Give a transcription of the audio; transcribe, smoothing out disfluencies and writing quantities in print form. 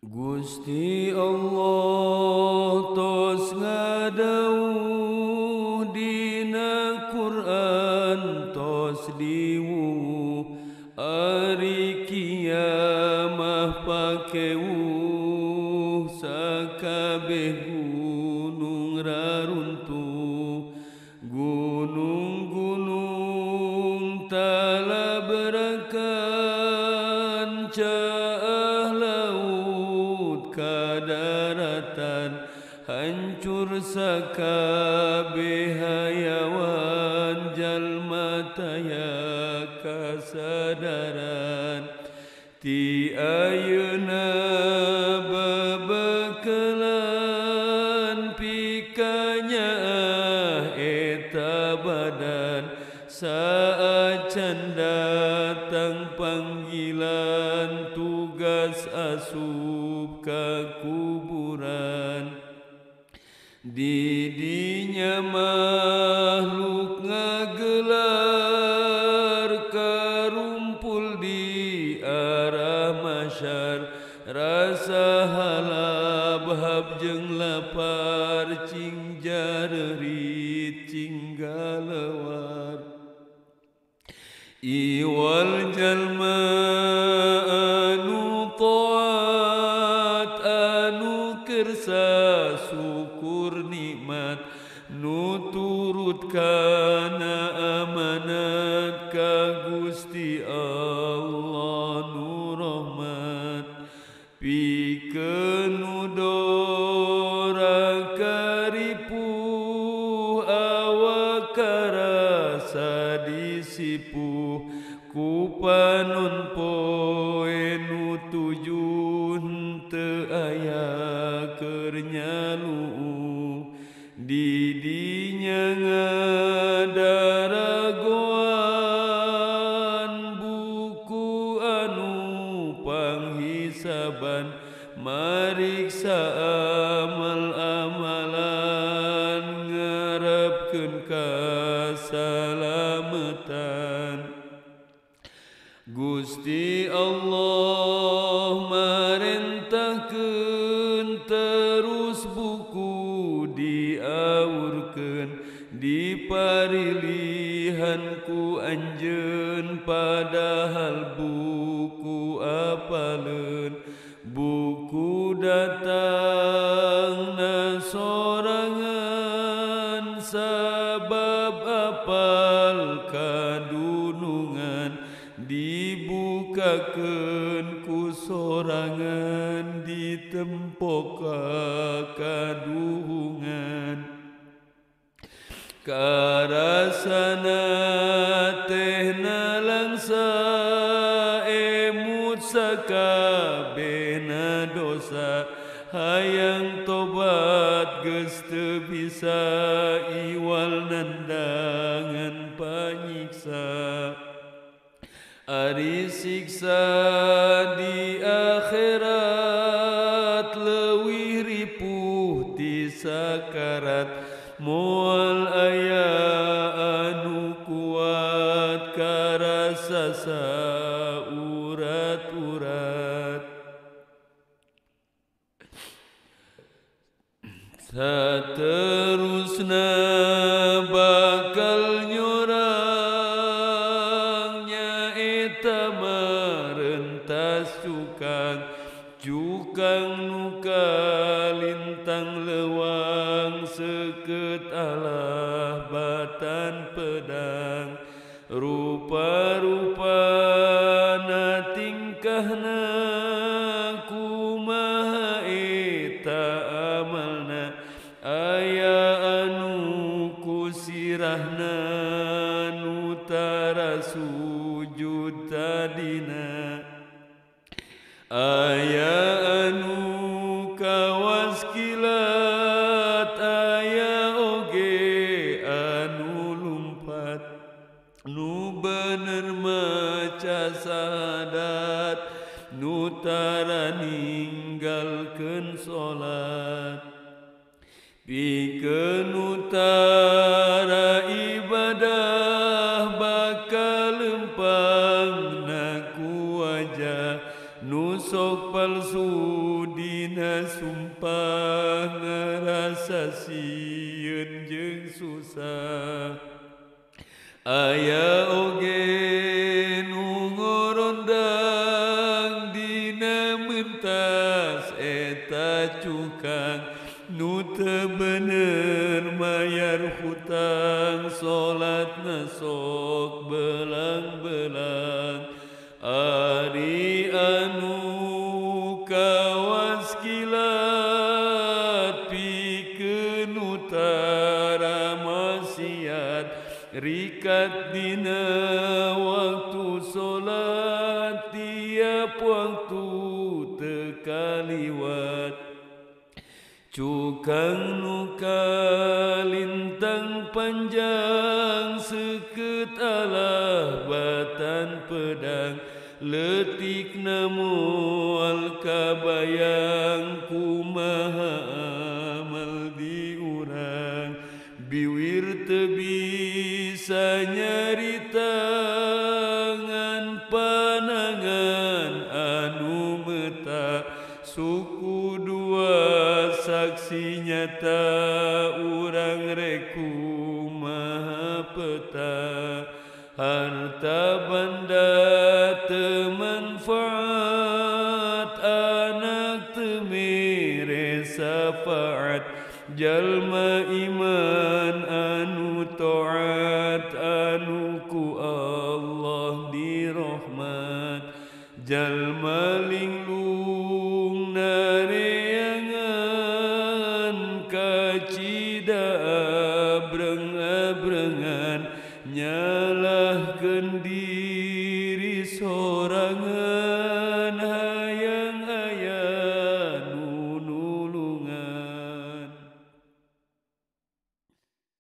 Gusti Allah tos ngadawuh dina Quran tos diwuh ari kiamah pakewuh sakabeh gunung raruntuh gunung-gunung talabrakan caah laut kadaratan hancur sakabeh hayawan jalma taya kasadaran ti ayeuna bebekalan pikanyaah eta badan saacan datang panggilan tugas asup ka kuburan didinya makhluk ngagelar karumpul di arah masyar rasa halabhab jeung lapar cing jarerit cing galewar iwal jalma anu taat anu kersa syukur nikmat nu turut kana amanat ka Gusti Allah nu rahmat pikeun nu dora karipuh awak karasa disipuh ku panon poe nu tujuh teu aya keur nyaluuh didinya ngadaragoan buku anu panghisaban mariksa amal-amalan ngarepkeun kasalametan Gusti Allah marentahkeun terus buku diawurkeun diparilihan ku anjeun padahal buku apaleun buku datangna sorangan sabab apal kadunungan dibukakeun ku sorangan ditempo ka kaduhungan karasana teh nalangsa emut sakabehna dosa hayang tobat geus teu bisa iwal nandangan panyiksa ari siksa di akhirat leuwih ripuh ti sakarat moal aya anu kuat karasa saurat-urat saterusna bakal nyorang nyaeta marentas cukang cukang nu kalintang lewang seukeut alah batan pedang rupa-rupana tingkahna kumaha eta amalna aya anu ku sirahna nu tara sujud tadina aya anu kawas kilat aya oge anu lumpat nu bener maca sahadat nu tara ninggalkeun salat pikeun nu tara ibadah bakal lempang na ku wajah nu Nu sok palsu dina sumpah ngarasa sieun jeung susah. Aya oge nu ngorondang dina mentas eta cukang nu teu bener mayar hutang salatna sok belang-belang. Ari anu kawas kilat pikeun utara maksiat rikat dina waktu salat tiap waktu teu kaliwat. Cukang nu kalintang panjang seukeut alah batan pedang leutikna moal kabayang kumaha amal di urang. Biwir teu bisa nyarita ngan panangan anu meta suku dua saksi nyata urang rek kumaha peta. Harta banda teu manfaat anak teu mere syafaat jalma iman anu taat anu ku Allah dirahmat. Jalma linglung nareangan kacida abreng-abrengan nyalahkeun diri sorangan.